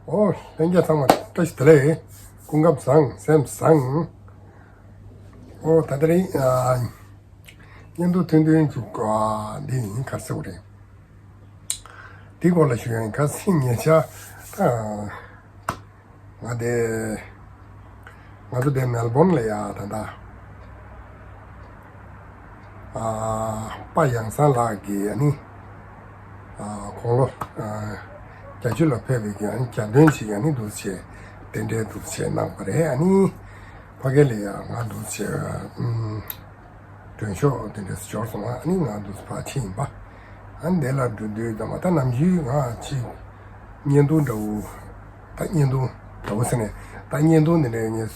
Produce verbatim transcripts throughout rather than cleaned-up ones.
ཨོ། ལྷན་རྒྱས་ཚང་མ་བཀྲ་ཤིས་བདེ་ལེགས། སྐུ་ཁམས་བཟང་། སེམས་བཟང་། ཨོ། ད་ལྟ་རིང་ཨ། བརྙན་ཐུང་ཐུང་ཐུང་ཅིག་ཨ། འདི་ཡིན། ག་རེ་ཟེར་དགོས་རེད། འདི་སྐོར་ལ་ཞུ་ཡ་ཡིན། ཁ་སང་ཉེ་ཆར་ད་ང་དེ་ང་ཚོ་དེ་མེལ་བོན་ལ་ཡ་ད་ལྟ་ཨ། པ་ཡང་སང་ལགས་ཀྱིས་ཨ་ནི་ཨ། དགུང་ལོ་ཨ། བརྒྱད་ཅུ་ལ་ཕེབས་པའི་གི་ཨ་ནི་གྱ་སྟོན་ཞིག་ཨ་ནི་འདུག་སེ་དེ་འདྲའི་འདུག་སེ་གནང་བ་རེད། ཨ་ནི་ཕ་གི་ལ་ཡ་ང་འདུག་སེ་ཨམ། མགྲོན་ཤོག་དེ་འདྲ་འབྱོར་སོང་། ཨ་ནི་ང་འདུག་སེ་ཕར་ཕྱིན་ཡིན་པ། ཨ་ནི་དེ་ལ་འགྲོ་དུས་ད་མ་ད་ནམ་རྒྱུན་ང་ཅིག་བརྙན་ཐུང་འདྲ་བོ། ད་བརྙན་ཐུང་འདྲ་བོ་ཟེར་ནས་ད་བརྙན་ཐུང་དེ་འདྲ་ངས་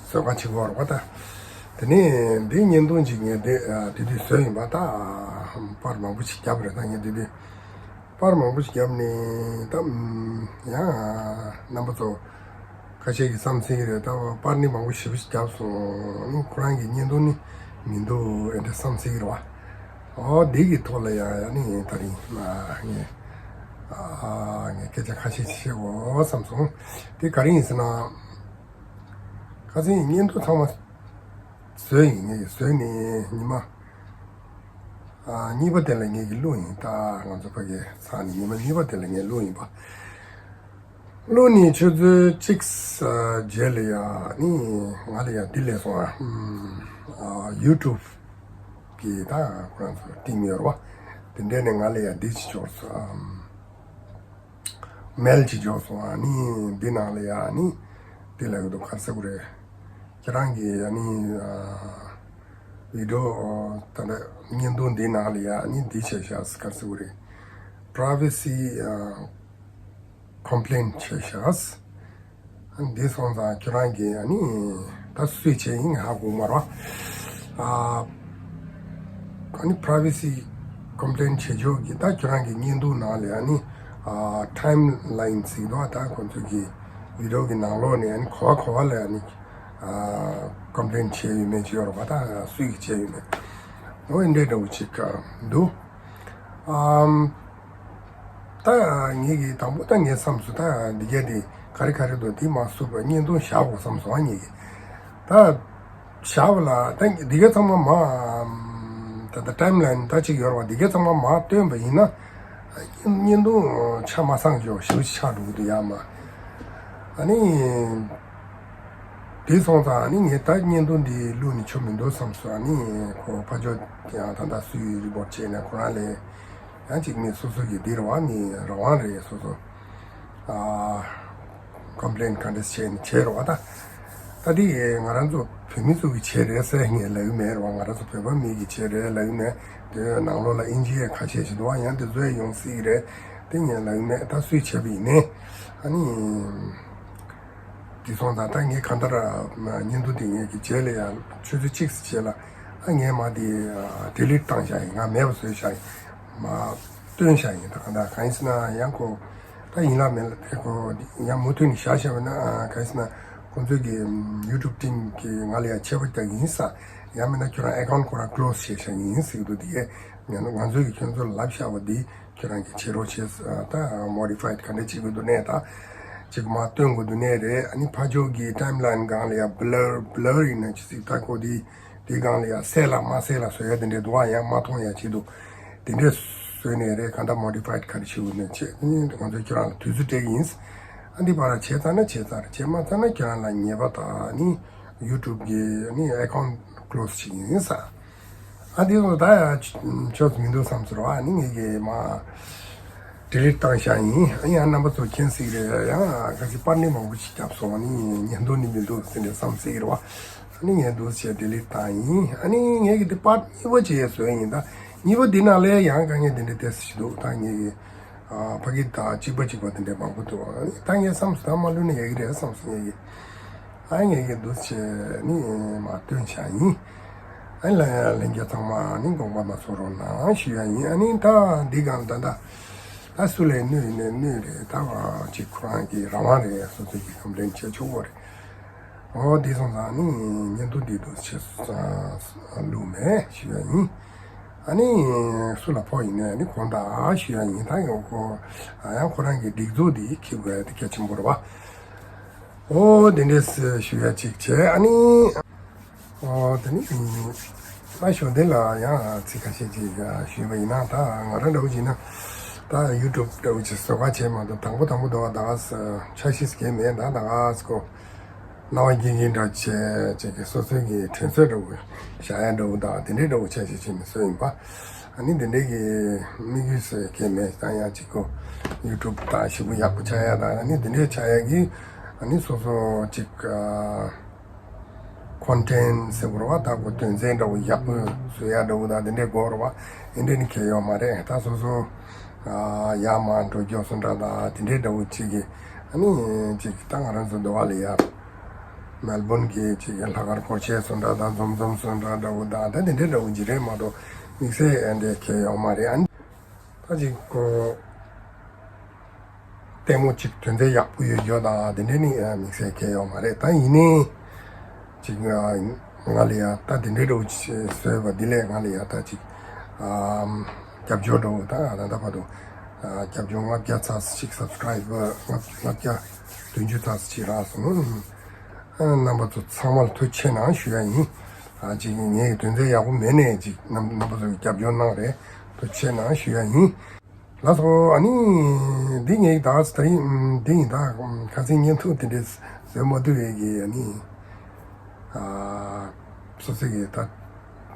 བཟོ་ག་བྱེད་ཀྱི་ཡོད་རེད་པ། ད་དེ་ནས་འདི་བརྙན་ཐུང་ཅིག་ངས་དེ་ཨ། དེ་དུས་བཟོས་ཡིན་པ། ད་པར་མང་པོ་ཞིག་བརྒྱབ་རེད། ད་ངས་དེ་དུས་པར་མང་པོ་ཞིག་བརྒྱབ་ནས་ད་ཡང་རྣམ་པ་ཚོ་ཁ་ཤས་ཀྱིས་བསམ་སྲིད་ཀྱི་རེད། ད་པར་ནི་མང་པོ་ཞེ་པོ་ཞིག་བརྒྱབ་སོང་། ཨ་ནི་ཁོ་རང་གི་བརྙན་ཐུང་ནི་མི་འདུག་ཨེ་འདྲ་བསམ་སྲིད་ཀྱི་རེད་པ། ཨོ། འདི་གི་ཐོག་ལ་ཡང་ཡང་ནི་ད་རིང་ང་ངས་ཨ། ངས་སྐད་ཆ་ཁ་ཤས་ཤིག་བཤད་དགོས་བསམ་སོང་། དེ་ག་རེ་ཡིན་ཟེར་ན། ཁ་སང་བརྙན་ཐུང་ཚང་མ་བཟོས་ཡིན། ངས་བཟོས་ནས་ཉི་མ་ཨ། གཉིས་པ་དེ་ལ་ངས་ཀྱིས་བླུགས་ཡིན། ད་ང་ཚོ་ཕ་གིའི་ཚང་ནས་ཉི་མ་གཉིས་པ་དེ་ལ་ངས་བླུགས་ཡིན་པ། བླུགས་ནས་ཆུ་ཚོད་གཅིག་ཨ། རྗེས་ལ་ཡ་ནི་ང་ལ་ཡ་འདི་སླེབས་སོང་། ཨ། ཨམ། ཨ། ཡུ་ཊུབ་གི་ད་ཁོ་རང་ཚོ་ཊིམ་ཡོད་རེད་པ། དེ་འདྲས་ནས་ང་ལ་ཡ་འདི་ཅིག་འབྱོར་སོང་། ཨམ། མེལ་ཅིག་འབྱོར་སོང་། ཨ་ནི་འདི་ནང་ལ་ཡ་ནི་འདི་ལ་ཡོད་དོ། ག་རེ་ཟེར་དགོས་རེད། ཁྱེད་རང་གིས་ཨ་ནི་ཨ། བི་ཌི་ཡོ་ཨ། ད་ལྟ་བརྙན་ཐུང་འདི་ནང་ལ་ཡ་ནི་འདི་བྱས་ཤག་ག་རེ་ཟེར་དགོས་རེད། པ་རའི་ཝེ་སི་ཨ། ཀོམ་པི་ལེན་བྱས་ཤག་འདི་སོང་ཙང་ཁྱོད་རང་གིས་ཨ་ནི་ད་སུས་བྱས་ཡིན་ཧ་གོ་མ་རེད། ཨ། ཨ་ནི་པ་རའི་ཝེ་སི་ཀོམ་པི་ལེན་བྱེད་ཕྱོགས་ཀྱི་ད་ཁྱོད་རང་གི་བརྙན་ཐུང་ནང་ལ་ཨ་ནི་ཨ། ཊའིམ་ལའིན་ཟེར་འདུག་ད་ཁོ་ཚོ་གི་བི་ཌི་ཡོ་གི་ནང་ལོགས་ནས་ཨ་ནི་ག་པར་ག་པར་ལ་ཨ་ནི་ཨ། ཀོམ་པི་ལེན་བྱས་ཡོད་མེད་ཅིག་ཡོད་རེད་པ། ད་སུས་ཀྱིས་བྱས་ཡོད་མེད། འོ་འདི་འདྲ་བོ་ཅིག་འདུག་ཨམ། ད་ངེད་ཀྱིས་དང་པོ་ད་ངས་བསམ་སོང་། ད་འདི་གས་དེ་ག་རེ་ག་རེ་འདུག་འདི་མར་བསུབ་པ་བརྙན་ཐུང་བཞག་དགོས་བསམ་སོང་། ཨ། ངེད་ཀྱིས་ད་བཞག་པ་ལ་ད་འདི་གས་ཚང་མ་མར་ཨམ། ད་ད་ཊའིམ་ལའིན་ད་ཅིག་ཡོད་རེད་པ། འདི་གས་ཚང་མ་མར་བཏོན་པ་ཡིན་ན་བརྙན་ཐུང་ཆ་མ་ཚང་ཅིག་ཞེ་པོ་ཅིག་ཆགས་འགྲོ་གི་འདུག་ཡ་མ། ཨ་ནི། དེ་སོང་ཙང་ཨ་ནི་ངས་ད་བརྙན་ཐུང་འདི་བླུགས་ནས་ཆོ་མི་འདུག་བསམ་སོང་། ཨ་ནི་ཁོ་ཕར་ཕྱོགས་ཡང་ད་ལྟ་སུས་རི་པོར་ཊི་བྱས་ནས་ཁོ་རང་ལ་ཡང་ཅིག་མི་སོ་སོ་གི་འདི་རེད་པ། མི་རང་དབང་རེད། སོ་སོ་ཨ། ཀོམ་པི་ལེན་ག་འདྲ་བྱས་ནས་བྱས་རེད་པ། ད་ད་འདི་ང་རང་ཚོ་བོད་མི་ཚོ་གི་བྱས་རེད་ཟེར་ངས་ལབ་ཀྱི་མེད་རེད་པ། ང་རང་ཚོ་བོད་པ་མི་གི་བྱས་རེད་ལབ་ཀྱི་མེད། དེ་ནང་ལོགས་ལ་ཨེན་ཇི་ཨོ་ཁ་ཤས་ཤིག་འདུག་པ། ཡང་དེ་ཚོ་ཡང་ཡོང་སྲིད་ཀྱི་རེད། དེ་ངས་ལབ་ཀྱི་མེད། ད་སུས་བྱས་པ་ཡིན་ནའི་ཨ་ནི། དེ་སོང་ཙང་ད་ངས་གང་ལྟར་བརྙན་ཐུང་དེ་ངས་ཀྱི་རྗེས་ལ་ཡང་ཆུ་ཚོད་གཅིག་ཙམ་རྗེས་ལ་ཨ་ངས་མར་དེ་ཌི་ལིཊ་བཏང་བཞག་ཡིན། ང་མེད་པ་བཟོས་བཞག་ཡིན། མར་བཏོན་བཞག་ཡིན། ད་གང་ལྟར་གང་ཡིན་ཟེར་ན་ཡང་ཁོ་ད་ཡིན་ལ་མེད་ལ་དེ་ཁོ་ཡང་མུ་མཐུད་ནས་བཞག་བཞག་པ་ན་ཨ། གང་ཡིན་ཟེར་ན་ཁོང་ཚོས་ཀྱི་ཡུ་ཊུབ་ཊིམ་གྱིས་ང་ལ་ཡང་ཆད་པ་རྒྱག་གི་ཡིན་ས། ཡང་མིན་ན་ཁྱོད་རང་ཨེ་ཀའུན་ཊི་ཁོ་རང་ཀི་ལོ་སི་བྱས་བཞག་གི་ཡིན་ཟེར་གྱི་འདུག་དེ་གས་ང་ཚོས་ཀྱི་ཁྱོད་ཚོར་ལབ་བཞག་པ་འདི། ཁྱོད་རང་གིས་བྱེད་རོགས་བྱེད། ད་མོ་ཌི་ཕའི་ཌི་ག་འདྲ་བྱེད་དགོས་འདུག་ནས་ད་ཅིག་མར་བཏོན་དགོས་འདུག་ནས་རེད། ཨ་ནི་ཕར་ཕྱོགས་ཀྱི་ཊའིམ་ལའིན་སྒང་ལ་ཡ་བྷི་ལར་བྷི་ལར་ཡིན་ན་ཅི་ཟིག་ད་ཁོ་དེ་དེ་སྒང་ལ་ཡ་གསལ་ལ་མ་གསལ་ལ་བཟོ་ཡ་དེ་འདྲས་འདུག་ཨ་ཡང་མ་མཐོང་ཡ་བྱེད་འདུག་དེ་འདྲས་བཟོས་ནས་རེད། ག་འདྲ་མོ་ཌི་ཕའི་ཌི་ག་རེ་བྱེད་དགོས་ནས་བྱེད། ཨ་ནི་ང་ཚོས་ཁྱོད་རང་ལ་དུས་ཚོད་སྤྲད་ཀྱི་ཡིན། ཨ་འདི་བར་བྱས་ཚར་ན་བྱས་ཚར། བྱས་མ་ཚར་ན་ཁྱོད་རང་ལ་ཉེས་པ་དང་ཨ་ནི་ཡུ་ཊུབ་ཀྱི་ཨ་ནི་ཨེ་ཀའུན་ཊི་ཀི་ལོ་སི་བྱེད་ཀྱི་ཡིན་ས། ཨ་འདི་ཚོ་ད་ཡ་ཆོ་མི་འདུག་བསམ་ཟེར་བ། ཨ་ནི་ངས་ཀྱི་མར་ཌི་ལིཊ་བཏང་བཞག་ཡིན། ཨ་ཡང་རྣམ་པ་ཚོ་མཁྱེན་སྲིད་རེད། ཡང་ག་ཅིག་པར་ནི་མང་པོ་ཞིག་བརྒྱབ་སོང་། ཨ་ནི་ཉན་འདུག་ནི་མི་འདུག་ཟེར་ནས་བསམ་སྲིད་རེད་བ། ཨ་ནི་ངས་འདུག་བྱས་ཌི་ལིཊ་བཏང་ཡིན། ཨ་ནི་ངས་ཀྱི་དེ་པར་གཉིས་པ་ཅིག་བཟོས་ཡིན། ད་གཉིས་པ་འདི་ནང་ལ་ཡང་དཀའ་ངལ་དེ་འདྲ་ཏོག་ཙམ་ཞིག་འདུག་ད་ངས་ཀྱི་ཨ་ཕ་གི་དང་གཅིག་པ་གཅིག་པ་དེ་འདྲ་མང་པོ་འདུག་ཨ་ནི་ད་ངས་བསམ་སོང་། ད་མ་བླུགས་ན་ཡག་གི་རེད་བསམ་སོང་། ངས་ཀྱི། ཨ་ངས་ཀྱི་འདུག་བྱས་ནི་མར་བཏོན་བཞག་ཡིན། ཨ་ལ་ལྷན་རྒྱས་ཚང་མ་ནི་དགོངས་པ་མ་ཚོམ་རོགས་གནང་ཞུ་ཡ་ཡིན། ཨ་ནི་ད་འདི་གང་ད་ད་ད་སུ་ལས་གནོད་ཡིན་ནས་གནོད་རེད། ད་ཅིག་ཁོ་རང་གི་རང་དབང་རེད། སོ་སོ་གི་ཀོམ་པི་ལེན་བྱེད་ཆོག་གོ་རེད། འོ་འདི་སོང་ཙང་ནི་བརྙན་ཐུང་འདི་འདུག་བྱས་བླུགས་མེད་ཞུ་ཡ་ཡིན། ཨ་ནི་སུ་ལ་ཕོག་ཡིན་ནའི་ཨ་ནི་གོང་དག་ཞུ་ཡ་ཡིན། ད་ཡང་ཁོ་ཡང་ཁོ་རང་གི་སྒྲིག་འཛུགས་འདི་འཁྱེར་དགོས་ཡ་དེ་གལ་ཆེན་པོ་རེད་བ། ཨོ་དེ་འདྲས་ཞུ་ཡ་ཅིག་བྱས། ཨ་ནི་ཨོ་དེ་ནི་ད་ཞོ་འདི་ལ་ཡང་ཚིག་ཁ་ཤས་ཅིག་ཞུས་པ་ཡིན་ན། ད་ང་རང་འདྲ་བོ་ཅིག་ན་ད་ཡུ་ཊུབ་འདྲ་བོ་ཅིག་བཟོ་ག་བྱས་མ་གཏོགས། དང་པོ་དང་པོ་འདུག་བ། ད་ག་ས་འཆར་གཞི་ཟེར་མཁན་མེད། ད་ད་ག་ས་ཁོ་རྣ་བ་སྐྱིད་སྐྱིད་འདྲ་བྱས་ཅིག་གི་སོ་སོའི་གི་དྲན་གསོ་འདྲ་བོ་བཞག་ཡ་འདྲ་བོ་དང་དེ་འདྲའི་འདྲ་བོ་འཆར་གཞི་བྱས་ནས་བཟོས་ཡིན་པ། ཨ་ནི་དེ་འདྲའི་གི་དམིགས་ཡུལ་ཟེར་མཁན་མེད། ད་ཡང་ཅིག་ཁོ་ཡུ་ཊུབ་ད་ཞེ་པོ་ཡག་པོ་ཆགས་ཡ་དང་ཨ་ནི་དེ་འདྲའི་ཆགས་ཡ་གི་ཨ་ནི་སོ་སོ་ཅིག་ཨ། ཁོན་ཊེན་ཊི་ཟེར་དགོས་རེད་བ། ད་ཁོ་དོན་ཚན་འདྲ་བོ་ཡག་པོ་བཟོ་ཡ་འདྲ་བོ་དང་དེ་འདྲའི་དགོས་རེད་བ། ཨེ་འདྲ་ནི་གལ་ཡོད་མ་རེད། ད་སོ་སོ་ཨ་ཡར་མར་འགྲོ་རྒྱུ་སོང་འདྲ་དང་དེ་འདྲའི་འདྲ་བོ་ཅིག་གི་ཨ་ནི་ཅིག་ད་ང་རང་ཚོ་འདི་བ་ལ་ཡ་མེལ་བོན་གི་ཅིག་གི་ལྷག་དཀར་སྐོར་ཆས་སོང་འདྲ་དང་འཛོམས་འཛོམས་སོང་འདྲ་འདྲ་བོ་དང་ད་དེ་འདྲའི་འདྲ་བོ་ཅིག་རེད་མ་གཏོགས་དམིགས་བསལ་ཨེ་འདྲའི་གལ་ཡོད་མ་རེད། ཨ་ནི། ད་ཅིག་གོ་ལྟད་མོ་ཅིག་དོན་ཚན་ཡག་པོ་ཡོད་རྒྱུ་དང་དེ་འདྲ་ནི་དམིགས་བསལ་གལ་ཡོད་མ་རེད། ད་ཡིན་ནའི་ཅིག་ང་ལ་ཡ་ད་དེ་འདྲའི་འདྲ་བོ་ཅིག་བཟོས་པ་འདི་ལས་ང་ལ་ཡ་ད་ཅིག་ཨམ་རྒྱབ་སྐྱོར་འདྲ་བོ་ད་ད་ལྟ་བར་དུ་ཨ་རྒྱབ་སྐྱོར་ལྔ་བརྒྱ་ཚར་ཅིག་སབ་སི་ཀ་རའི་བར་ལྔ་བརྒྱ་བདུན་ཅུ་ཚར་ཅིག་རག་སོང་། རྣམ་པ་ཚོ་ཚང་མ་ལ་ཐུགས་རྗེ་ཆེ་གནང་ཞུ་ཡ་ཡིན། ཨ་ཅིག་ངའི་དོན་ཚན་ཡག་པོ་མེད་ནའི་ཅིག་རྣམ་རྣམ་པ་ཚོ་གི་རྒྱབ་སྐྱོར་གནང་རེད། ཐུགས་རྗེ་ཆེ་གནང་ཞུ་ཡ་ཡིན། ལགས་སོ། ཨ་ནི་འདི་ངའི་ད་ད་རིང་འདི་ཡིན། ད་ཁ་སང་བརྙན་ཐུང་དེ་འདྲས་བཟོས་མ་ཐུབ་པའི་གི་ཨ་ནི་ཨ་སོ་སོ་གི་ད་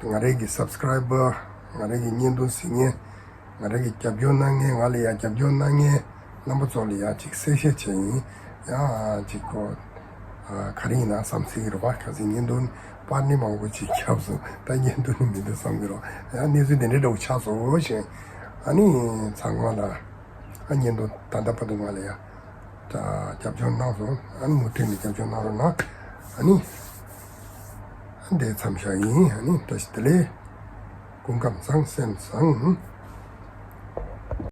ང་རའི་གི་སབ་སི་ཀ་རའི་བར་ང་རའི་གི་བརྙན་ཐུང་གཟིགས་མཁན། ང་རང་གི་རྒྱབ་སྐྱོར་གནང་མཁན། ང་ལ་ཡ་རྒྱབ་སྐྱོར་གནང་མཁན་རྣམ་པ་ཚོ་ལ་ཡ་ཅིག་གསལ་བཤད་བྱས་ཡིན། ཡང་ཅིག་གོ་ཨ་ག་རེ་ཡིན་ན་བསམ་སྲིད་ཀྱི་རེད་པ། ཁ་སང་བརྙན་ཐུང་པར་ནི་མང་པོ་ཅིག་ཁྱབ་སོང་། ད་བརྙན་ཐུང་ནི་མི་འདུག་བསམ་གྱི་རེད། ཡང་གནས་ཚུལ་དེ་འདྲའི་འདྲ་བོ་ཆགས་སོང་ཞེས། ཨ་ནི་ཚང་མ་ལ་ཨ་བརྙན་ཐུང་ད་ལྟ་བར་དུ་ང་ལ་ཡ་ད་རྒྱབ་སྐྱོར་གནང་སོང་། ཨ་ནི་མུ་མཐུད་ནས་རྒྱབ་སྐྱོར་གནང་རོགས་གནང་། ཨ་ནི་ཨ་འདི་མཚམས་བཞག་ཡིན། ཨ་ནི་བཀྲ་ཤིས་བདེ་ལེགས། སྐུ་ཁམས་བཟང་། སེམས་བཟང་།